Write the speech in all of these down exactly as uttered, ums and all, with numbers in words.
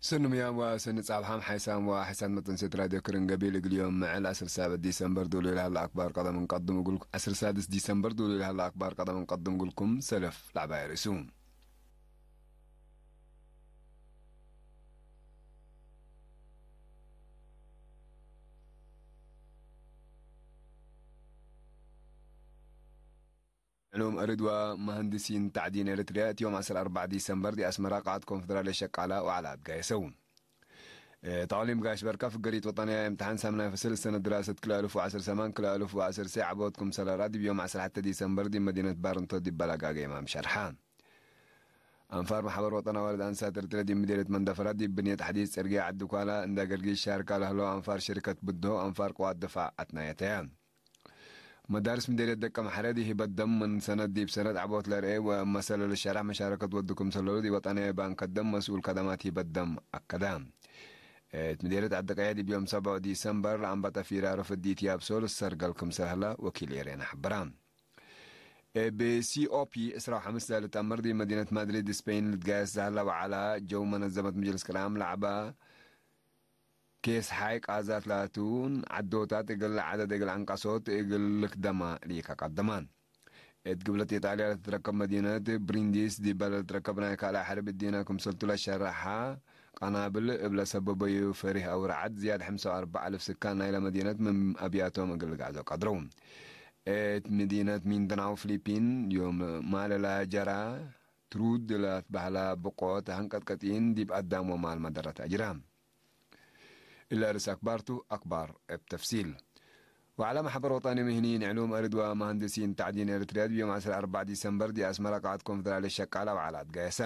ሰኒ ምያም ወሰኒ ጻብሓም ሓይሳም ወሓይሳት መጠንሴት ራድዮ ክርን ገቢል እግል ዮም ምዕል ዐስር ሳብዕ ዲሰምበር ዱሉ ለሀለ አክባር ቀደም እንቀድም እግልኩ-፣ ዐስር ሳድስ ዲሰምበር ዱሉ ለሀለ አክባር ቀደም እንቀድም እግልኩም ሰለፍ ለዐባይ ርእሱ። ዕሉም እርድ ወመሀንድሲን ተዕዲን ኤረትርያ፣ እት ዮም ዐስር አርበዕ ዲሰምበር፣ ዲአስመራ ቃዐት ኮንፈደራልየት ሸቃላ ወዐላት ጋየሰው። እ፣ ተዕሊም ጋሽ በርካ፣ ፍገሪት ወጠንያ እምትሓን ሳምናይ ፍስል ሰነት ድራሰት ክልኤ አልፍ ወዐስር ሰማን ክልኤ አልፍ ወዐስር ሴዕ ዐቦት ክምሰል አርአ፣ ዲብ ዮም ዐስር ሐቴ ዲሰምበር፣ ዲብ መዲነት ባርንቶ ዲብ በላጋገ ኢማም ሸርሐ። አንፋር ማሕበር ወጠን አዋልድ አንሳት ኤረትርያ፣ ዲብ ምዴርየት መንደፈራ፣ ዲብ ብንየት ሐዲስ ጽርግያ ዐዲ ኳላ እንዳ ገርጊሽ ሻርካ ለህለው አንፋር ሽርከት ብድሆ፣ አንፋር ቅዋት ድፋዕ አትናየተያ። መዳርስ ምዴርየት ደቀ መሐረ ዲብ ሂበት ደም ምን ሰነት ዲብ ሰነት ዐቦት ለርኤ ወመሰለ ለሸራሕ መሻረከት ወዱ ክምሰለሉ ዲብ ወጠንያዊ ባንክ ደም መስኡል ከደማት ሂበት ደም አከደ። እት ምዴርየት ዐዲ ቀያ ዲብ ዮም ሰብዑ ዲሰምበር ለአንበጠ ፊራሩ ፍዲት ያብሶ ልሰርገል ክምሰል ህለ ወኪል ኤሬና ሐበረ። ኤቤሲኦፒ ዕስራ ወሐምስ ለልትአመር ዲብ መዲነት ማድሪድ ስፔን ልትጋየስ ለህለ ወዐላ ጀው መነዘመት መጅልስ ቅራም ለዐበ ኬስ ሐይ ቃዛት ላቱን ዐዶታት እግል ዐደድ እግል አንቀሶት እግል ልክደማ ሊከ ቀደማን። እት ግብለት ኢጣልያ ለትትረከብ መዲነት ብሪንዲስ ዲበ ለልትረከብ ናይ ካልኣይ ሐርብ እዲነ ክምሰልቱ ለሸረሐ ቀናብል እብ ለሰበበዩ ፈሪህ አው ረዐድ ዝያድ ሐምሳ ወአርበዕ አልፍ ስካን ናይለ መዲነት ምን አብያቶም እግል ልግዕዞ ቀድረው። እት መዲነት ሚንዳናው ፊሊፒን ዮም ማለላ ጀራ ትሩድ ለትበህላ ብቆት ሀንቀጥቀጢን ዲብ አዳም ወማል መደረት አጅራ። እለ ርእስ አክባር ቱ፣ አክባር እብ ተፍሲል። ወዐለ መሕበር ወጠኒ ምህኒን ዕሉም አርድ ወመሀንድሲን ተዕዲን ኤረትርያ ዲብ ዮም ዐስር አርበዕ ዲሰምበር ዲብ አስመረ ቃዐት ኮንፈደራልየት ሸቃላ ወዐላት ጋየሰ።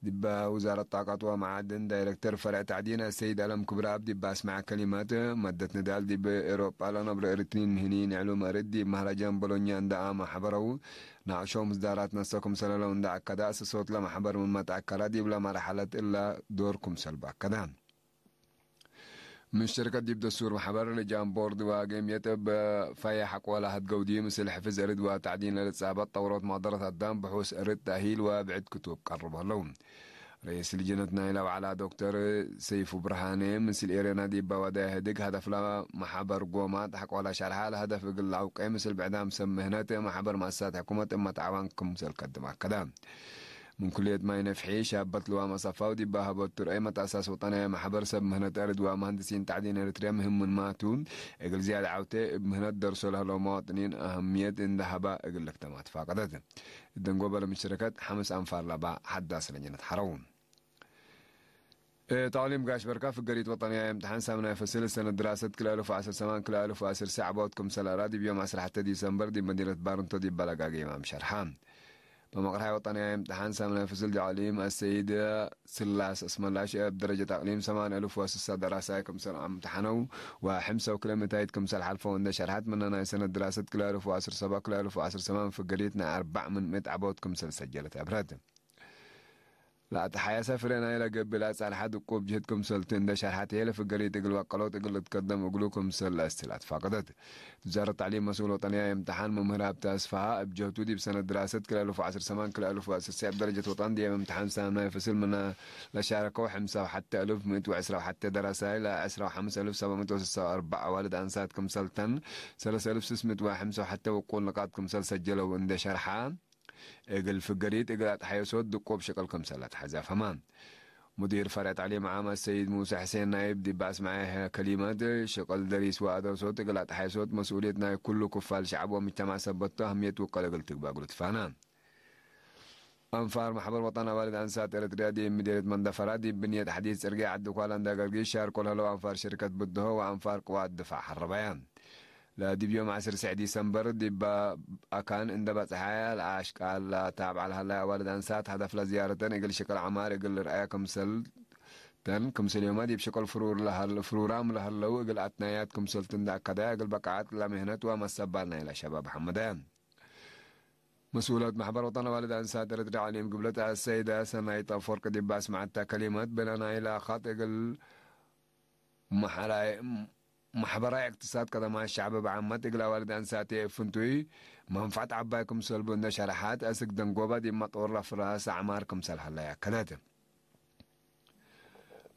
ዲበ ውዛረት ጣቀት ወመዓድን ዳይረክተር ፈርዕ ተዕዲን አሰይድ አለም ክብረአብ ዲብ አስመዐ ከሊመት፣ መደት ንዳል ዲብ ኤሮጳ ለነብሮ ኤረትርዪን ምህኒን ዕሉም አርድ ዲብ መህረጃን ቦሎኛ እንዳ አመ ሐበረው፣ ናቅሾም ምስዳራት ነሰ ክምሰለለው እንዳ አከደ፣ አሰሶት ለመሕበር ምመ ተአከረ ዲብለ መርሐለት እለ ዶር ክምሰል በአከደ። ምን ሽርከት ዲብ ደስቱር መሕበር፣ ልጃን ቦርድ ወአገምየት እብ ፈየ ሐቆ ለሀድገው ዲብ ምስል ሕፍዝ እርድ ወተዕዲን ለልትጻበጥ ጠውሮት መቅደረት አዳም፣ ብሑስ እርድ፣ ተእሂል ወብዕድ ክቱብ ቀርቦ ህለው። ረኢስ ልጅነት ናይለ ወዐላ ዶክተር ሰይፉ ብርሃኔ፣ ምስል ኤሬና ዲብ ወዳይ ህድግ ሀደፍለ መሕበር ጎማት ሐቆለ ሸርሐ፣ ለሀደፍ እግል ለአውቄ ምስል ብዕዳም ሰብ ምህነት መሕበር መአሰሳት ሕኩመት እመ ተዓዋን ክምሰል ከድም አከደ። ምን ኩልየት ማይ ነፍሒ ሻበት ልዋም አሰፋው ዲብ ሀቦት ትርአይ መትአሳስ ወጠንያዊ መሕበር ሰብ ምህነት አርድ ወመሀንድሲን ተዕዲን ኤረትርያ ምህም ምንማቱ፣ እግል ዝያድ ዐውቴ እብ ምህነት ደርሶ ለህለው መዋጥኒን አህምየት እንደ ሀባ እግል ልክተማ ትፋቀደት። እደንጎበ ለምሽረከት ሐምስ አንፋር ለባ ሐዳስ ለጀነት ሐረው። እ፣ ተዕሊም ጋሽ በርካ ፍገሪት ወጠንያዊ እምትሓን ሳምናይ ፍስል ሰነት ድራሰት ክልኤ አልፍ ወዐስር ሰማን ክልኤ አልፍ ወዐስር ሴዕ ዐቦት ክምሰል አርአ ዲብ ዮም ዐስር ሐቴ ዲሰምበር ዲብ መዲነት ባርንቶ ዲብ በለጋገ ኢማም ሸርሐ። በመቅርሐ ወጠንያዊ እምትሓን ሳምናይ ፍስል ተዕሊም አሰይድ ስላስ አስመላሽ እብ ደረጀት አቅሊም ሰማንያ አልፍ ወስሳ ደራሳይ ክምሰል አምተሐነው ወሐምሳ ወክልኤ ምእታይት ክምሰል ሐልፈው እንደ ሸርሐት፣ ምነ ናይ ሰነት ድራሰት ክልኤ አልፍ ወዐስር ሰባ ክልኤ አልፍ ወዐስር ሰማን ፍገሪት ናይ አርበዕ ምን ምእት ዐቦት ክምሰል ሰጀለት አብረት። ለአትሐያሰ ፍሬ ናይለ ገብእ ለአጻልሐ ድቁብ ጅህድ ክምሰልቲ እንደ ሸርሐት፣ ሄለ ፍገሪት እግል ወቀሎት እግል ልትከደም እግሉ ክምሰል ለአስትል አትፋቀደት። ውዛረት ተዕሊም መስኡል ወጠንያዊ እምትሓን መምህር ሀብተ አስፍሃ፣ እብ ጀህቱ ዲብ ሰነት ድራሰት ክልኤ አልፍ ወዐስር ሰማን ክልኤ አልፍ ወዐስር ሴዕ እብ ደረጀት ወጠን ዲብ እምትሓን ሳምናይ ፍስል ምነ ለሻረከው ሐምሳ ወሐቴ አልፍ ምእት ወዕስራ ወሐቴ ደራሳይ ለዐስራ ወሐምስ አልፍ ሰብዕ ምእት ወስሳ ወአርበዕ አዋልድ አንሳት ክምሰልተን ሰለስ አልፍ ስስ ምእት ወሐምሳ ወሐቴ ውቁል ንቃጥ ክምሰል ሰጀለው እንደ ሸርሐ፣ እግል ፍገሪት እግል አትሐየሶት ድቁብ ሽቅል ክምሰል ለአትሐዜ አፍሀመ። ሙዲር ፈርዕ ተዕሊም ዓም አሰይድ ሙሰ ሕሴን ናይብ ዲብ አስመዐ ከሊመት፣ ሽቅል ደሪስ ወአደርሶት እግል አትሐየሶት መስኡልየት ናይ ኩሉ ክፋል ሸዕብ ወምጅተማዕ ሰበት ቱ፣ አህምየት ውቀል እግል ትግበእ እግሉ ትፋነ። አንፋር ማሕበር ወጠን አዋልድ አንሳት ኤረትርያ ዲብ ምዴርየት መንደፈራ ዲብ ብንየት ሐዲስ ጽርግያ ዐዲ ኳላ እንዳ ገርጊሽ ሻርኮ ለህለው አንፋር ሽርከት ብድሆ ወአንፋር ቅዋት ድፋዕ ሐረበየ። ለዲብ ዮም ዐስር ሴዕ ዲሰምበር ዲብ አካን እንደ በጽሐ ለአሽቃል ለታብዐ ለሀለ አዋልድ አንሳት ሀደፍ ለዝያረተን እግል ሽቅል ዐማር እግል ልርአየ ክምሰልተን፣ ክምሰል ዮመ ዲብ ሽቅል ፍሩር ለሀል-፣ ፍሩራም ለሀለው እግል አትናያት ክምሰልቲ እንደ አከደ እግል በቃዐት ለምህነት ወመሰባል ናይለ ሸባብ ሐመደ። መስኡለት ማሕበር ወጠን አዋልድ አንሳት ኤረትርያ ዐሊም ግብለት አሰይደ ሰናይት አፈወርቅ ዲብ አስመዐተ ከሊመት፣ ብነ ናይለ ኸጥ እግል መሐራይ-፣ ማሕበራይ እቅትሳድ ከደማት ሸዕብ ብዓመት እግል አዋልድ አንሳት እብ ፍንቱይ መንፈዐት ዐባይ ክምሰልቡ እንደ ሸርሐት፣ አስክ ደንጎበ ዲብ መጦር ለፍረሰ ዐማር ክምሰል ሀለ አከደት።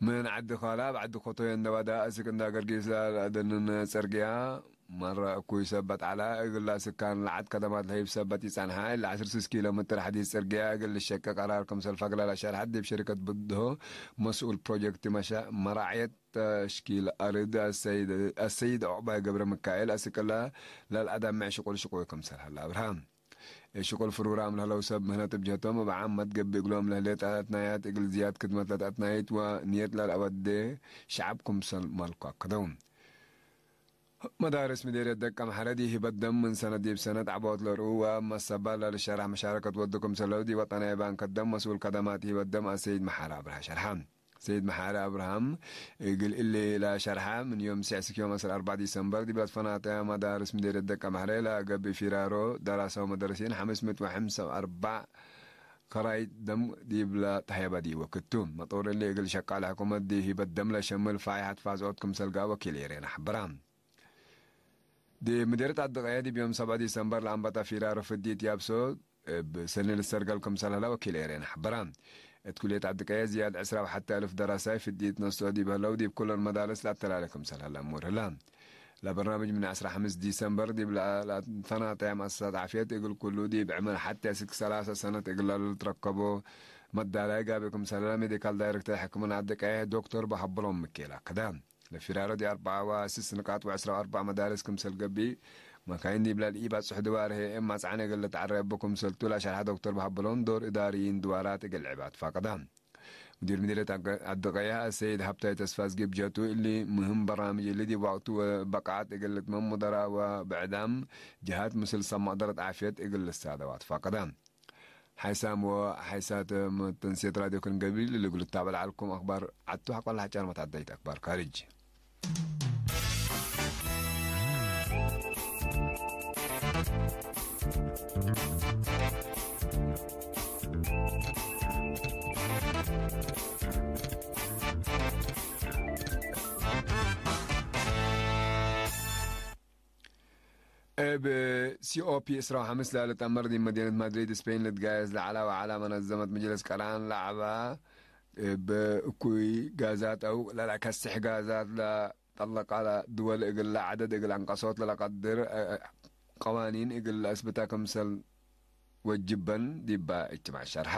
ምን ዐዲ ካላ እብ ዐዲ ኮቶየ እንደ ወደ አስክ እንዳ ገርጊስ ለአደንን ጽርግያ መረ እኩይ ሰበት ዐለ። እግል ለአስካን ለዐድ ከደማት ለህይብ ሰበት ኢጸንሐ። እለ ዐስር ስስ ኪሎ ሜትር ሐዲስ ጽርግያ እግል ልሸቄ ቀራር ክምሰል ፈግረ ለሸርሐት ዲብ ሽርከት ብድሆ መስኡል ፕሮጀክት መሸ-፣ መራዕየት ተሽኪል አርድ አሰይድ፣ አሰይድ ዑቅባይ ገብረ ሚካኤል አስክ እለ ለልአዳምዕ ሽቁል ሽቁይ ክምሰል ሀለ አብርሃ። እት ሽቁል ፍሩራም ለህለው ሰብ ምህነት እብ ጀህቶም እብ ዓመት ገብእ እግሎም ለህሌት አትናያት እግል ዝያድ ክድመት ለተአትናይት ወንየት ለለአወዴ ሸዐብ ክምሰል መልኩ አከደው። መዳርስ ምዴርየት ደቀ መሐረ ዲብ ሂበት ደም ምን ሰነት ዲብ ሰነት ዐቦት ለርኡ ወመሰባል ለልሸራሕ መሻረከት ወዱ ክምሰለው ዲብ ወጠናይ ባንክ ደም መስኡል ከደማት ሂበት ደም አሰይድ መሐረ አብርሃ ሸርሐ። ሰይድ መሓሪ አብርሃም እግል እሊ ለሸርሐ፣ ምን ዮም ስዕ እስክ ዮም ዐስር አርበዕ ዲሰምበር ዲብ ለትፈናተ መዳርስ ምዴርየት ደቀ መሕረ ለገብእ ፊራሮ ደራሰ ወመደርሲን ሐምስ ምእት ወሐምስ ወአርበዕ ከራይት ደም ዲብ ለተሀየበ ዲ ወክቱ። መጦር እሊ እግል ሸቃለ ሕኩመት ዲ ሂበት ደም ለሸምል ፋይሐት ፋዝዖት ክምሰል ገአ ወኪል ኤሬና ሐበራ። ዲብ ምዴርየት አድቀየ ዲብ ዮም ሰብዐ ዲሰምበር ለአንበጠ ፊራሮ ፍዲት ያብሶ እብ ሰኒ ልሰርገል ክምሰል ህለ ወኪል ኤሬን ሐበረ። እት ኩልየት አድቀየ ዝያድ ዕስራ ወሐቴ አልፍ ደራሳይ ፍዲት ነስኦ ዲብ ህለው ዲብ ኩለን መዳርስ ለአተላሌ ክምሰል ህለ እሙር ህለ። ለበርናምጅ ምን ዐስራ ሐምስ ዲሰምበር ዲብ ለአትፈናተ መአሰሳት ዓፍየት እግል ኩሉ ዲብ ዕምር ሐቴ እስክ ሰላሰ ሰነት እግል ለልትረከቦ መዳላይ ጋብእ ክምሰል ህለ ሜዲካል ዳይሬክተር ሕክምና አድቀየ ዶክተር በሀብሎም ምኬል አከደ። ለፊራሮ ዲ አርበዓ ወስስ ንቃጥ ወዐስራ ወአርበዕ መዳርስ ክምሰል ገብእ፣ መካይን ዲብለ ለኢበጽሕ ድዋር ህዬ እም አጽዓነ እግል ልትዐረ እቡ ክምሰልቱ ለሸርሐ ዶክተር በሀብሎም፣ ዶር እዳርይን ድዋራት እግል ልዕብ አትፋቀደ። ሙዲር ምዲርየት አድቀየ አሰይድ ሀብታይ ተስፋዝጊ ብጀቱ፣ እሊ ምህም በራምጅ እሊ ዲብ ወቅቱ ወበቃዕት እግል ልትመም ሙደራ ወብዕዳም ጀሃት ምስል ሰብ መቅደረት ዓፍየት እግል ልሳደው አትፋቀደ። ሓይሳም ወሓይሳት መተንስየት ራድዮ ክርን ገቢል እሊ እግል ልታበል ዐልኩም አክባር ዐቱ ሐቆለ ሐጫር መትዐደይት አክባር ካርጅ። እብ ሲኦፒ ዕስራ ወሐምስ ለልትአመር ዲብ መዲነት ማድሪድ ስፔን ልትጋየስ ለዐለ ወዐለ መነዘመት መጅልስ ቀራን ለዐበ እብ እኩይ ጋዛት አው ለለከስሕ ጋዛት ለጠለቀ ድወል እግል ለዐደድ እግል አንቀሶት ለለቀድር ቀዋኒን እግል ለአስብተ ክምሰል ወጅበን ዲበ እጅትማዕ ሸርሐ።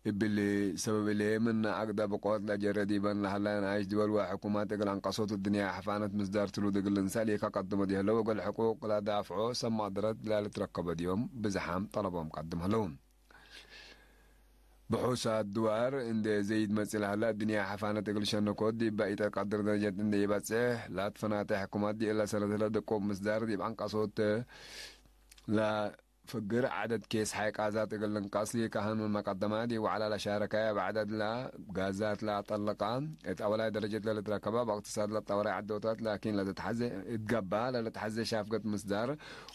እብሊ ሰበብ እሊ፣ ምን አግደ ብቆት ለጀረ ዲበን ለሀላ ነኣይሽ ድወል ወሕኩማት እግል አንቀሶት እድንያ ሐፋነት ምስዳር ትሉድ እግል ልንሰእ ሊከ ቀድሞ ዲህለው፣ እግል ሕቁቅ ለዳፍዖ ሰብ መቅደረት ለልትረከቦ ዲዮም ብዝሓም ጠለቦም ቀድም ህለው። ብሑሳት ድዋር እንዴ ዘይድ መጽእ ለሀላ፣ እድንያ ሐፋነት እግል ሸነኮት ዲበ ኢተቀድር ደረጀት እንዴ ኢበጽሕ ለአትፈናተ ሕኩማት ዲእለ ሰነት ለድቁብ ምስዳር ዲብ አንቀሶት ለ ፍግር ዐደድ ኬስ ሓይ ቃዛት እግል ልንቀስ ሊከሀን ምን መቀደማት ወዐለ ለሻረከየ እብ ዐደድ ለጋዛት ለአጠልቀ እት አወላይ ደረጀት ለልትረከበ እብ እቅትሳድ ለጠወረ ዐዶታት ላኪን ለትትሐዜ እት ገብአ ለልትሐዜ ሻፍገት ምስዳር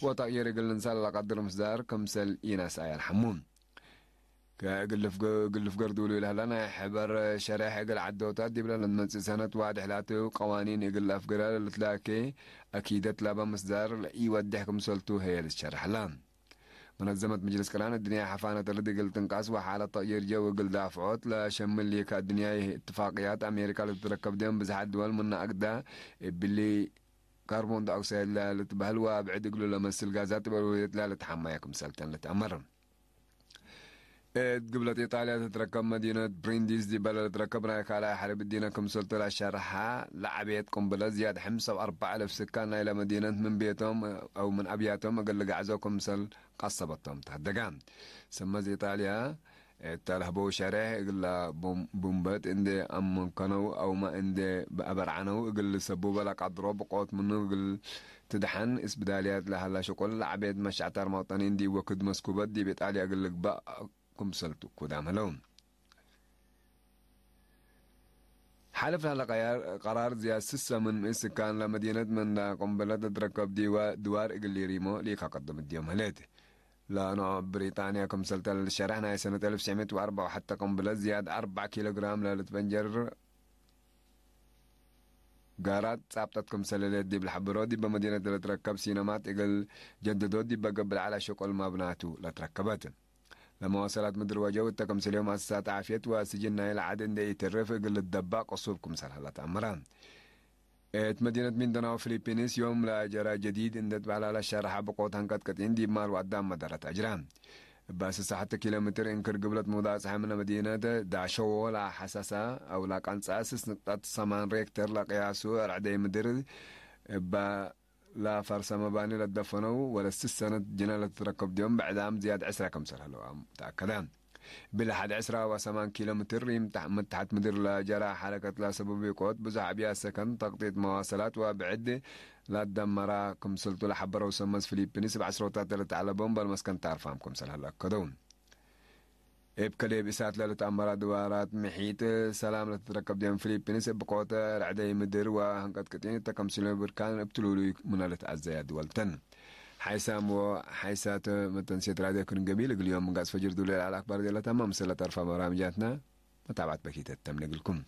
ወተቅይር እግል ልንሰእ ለለቀድር ምስዳር ክምሰል ኢነስአ የልሐሙ። ከእግል ልፍገ-፣ እግል ልፍገር ዱሉ ለህለ ናይ ሕበር ሸሬሕ እግል ዐዶታት ዲብለ ለትመጽእ ሰነት ዋድሕ ላቱ ቀዋኒን እግል ለአፍግረ ለልትላኬ አኪደት ለበ ምስዳር ለኢወዴሕ ክምሰልቱ ህዬ ልትሸረሕ ለ። መነዘመት መጅልስ ቅራን እድንያይ ሐፋነት ርድ እግል ትንቀስ ወሓለት ተቅይር ጀው እግል ዳፍዖት ለሸምል ሊከ እድንያይ እትፋቅያት አሜሪካ ለትትረከብ ዲም ብዝሓት ድወል ምነ አግደ እብሊ ካርቦን ዳኦክሳይድ ለልትበህል ወአብዕድ እግሉ ለመስል ጋዛት እብ አውለውየት ለልትሐመየ ክምሰልተን ልትአመር። እት ግብለት ኢጣልያ ትትረከብ መዲነት ብሪንዲዝ ዲበ ለልትረከብ ናይ ካልኣይ ሐርብ እዲነ ክምሰልቱ ለሸርሐ ለዐቤት ቅንብለት ዝያድ ሐምሳ ወአርበዕ አልፍ ስካን ናይለ መዲነት ምን ቤቶም አው ምን አብያቶም እግል ልገዕዞ ክምሰል ቀሰበቶም ተሀደገ። ሰመዝ ኢጣልያ እተ ለህበው ሸሬሕ እግለ ቡም-፣ ቡምበት እንዴ አመከነው አውመ እንዴ አበርዐነው እግል ልሰቡበ ለቀድሮ ብቆት ምኑ እግል ትደሐን እስብዳልያት ለሀላ ሽቁል ለዐቤት መሻዕታር መውጠኒን ዲብ ወክድ መስኩበት ዲብ ኢጣልያ እግል ልግበእ ክምሰልቱ ኩዳም ህለው። ሓልፍ ለሀለ ቀያር-፣ ቀራር ዝያድ ስሰ ምን ምእት ስካን ለመዲነት ምን ቅንብለት ልትረከብ ዲዋ-፣ ድዋር እግል ሊሪሞ ሊከቀድም እዲዮም ህሌት። ለኖዕ ብሪጣንያ ክምሰልተ ለልሸረሕ ናይ ሰነት አልፍ ትስዕ ምእት ወአርበዕ ወሐተ ቅንብለት ዝያድ አርበዕ ኪሎ ግራም ለልትፈንጀር ጋራት ጻብጠት ክምሰል ህሌት ዲብ ለሐብሮ፣ ዲበ መዲነት ለልትረከብ ሲነማት እግል ጀድዶ ዲበ ገብእ ለዐለ ሽቁል መብናቱ ለትረከበት። ለመዋሰላት ምድር ወጀው እተ ክምስልዮም መአሰሳት ዓፍየት ወስጅን ናይለ ዐድ እንዴ ኢትርፍ እግል ልትደባእ ቅሱብ ክምሰል ሀላ ተአመረ። እት መዲነት ሚንዳናኦ ፊሊፒንስ ዮም ለአጀራ ጀዲድ እንዴ ትበህላለ ሸርሐ ብቆት አንቀጥቅጢን ዲብ ማል ወአዳም መደረት አጅራ። እብ አስር ሐተ ኪሎ ሜትር እንክር ግብለት ሙዳጽሐ ምነ መዲነት ዳሸዎ ለአሐሳሳ አው ለቀንጻ ስስ ንቅጠት ሰማን ሬክተር ለቅያሱ ረዕደይ ምድር እበ ለፈርሰ መባኒ ለትደፈነው ወለስስ ሰነት ጅነ ለትትረከብ ዲዮም ብዕዳም ዝያድ ዕስራ ክምሰል ሀለው ተአከደ። እብሊ ሐድ ዕስራ ወሰማን ኪሎ ሜትር ሪም ታሕ-፣ ምን ታሕት ምድር ለጀራ ሐረከት ለሰቡብ ቆት ብዙሕ አብያት ሰከን፣ ተቅጢጥ መዋሰላት ወብዕድ ለደመራ ክምስልቱ ለሐበረው ሰመስ ፊሊፒንስ እብ ዐስሮታት ለተዐለቦም በልመስከን ታርፋም ክምሰል ሀለ አከደው። እብ ከሌብ እሳት ለልትአመራ ድዋራት ምሒጥ ሰላም ለትትረከብ ዲዮም ፊሊፒንስ እብ ቆት ረዕደይ ምድር ወአንቀጥቅጢን እተ ከምስሎ ብርካን እብ ትሉሉይ ምነ ልትአዘያ ድወልተን። ሓይሳም ወሓይሳት መተንሴት ራድዮ ክርን ገቢል እግል ዮም ምንጋጽ ፈጅር ዱሌ ለዐለ አክባር ዴለታማ ምስለ ጠርፋ በራምጃትና መታብዐት በኪተት ተምነ እግልኩም።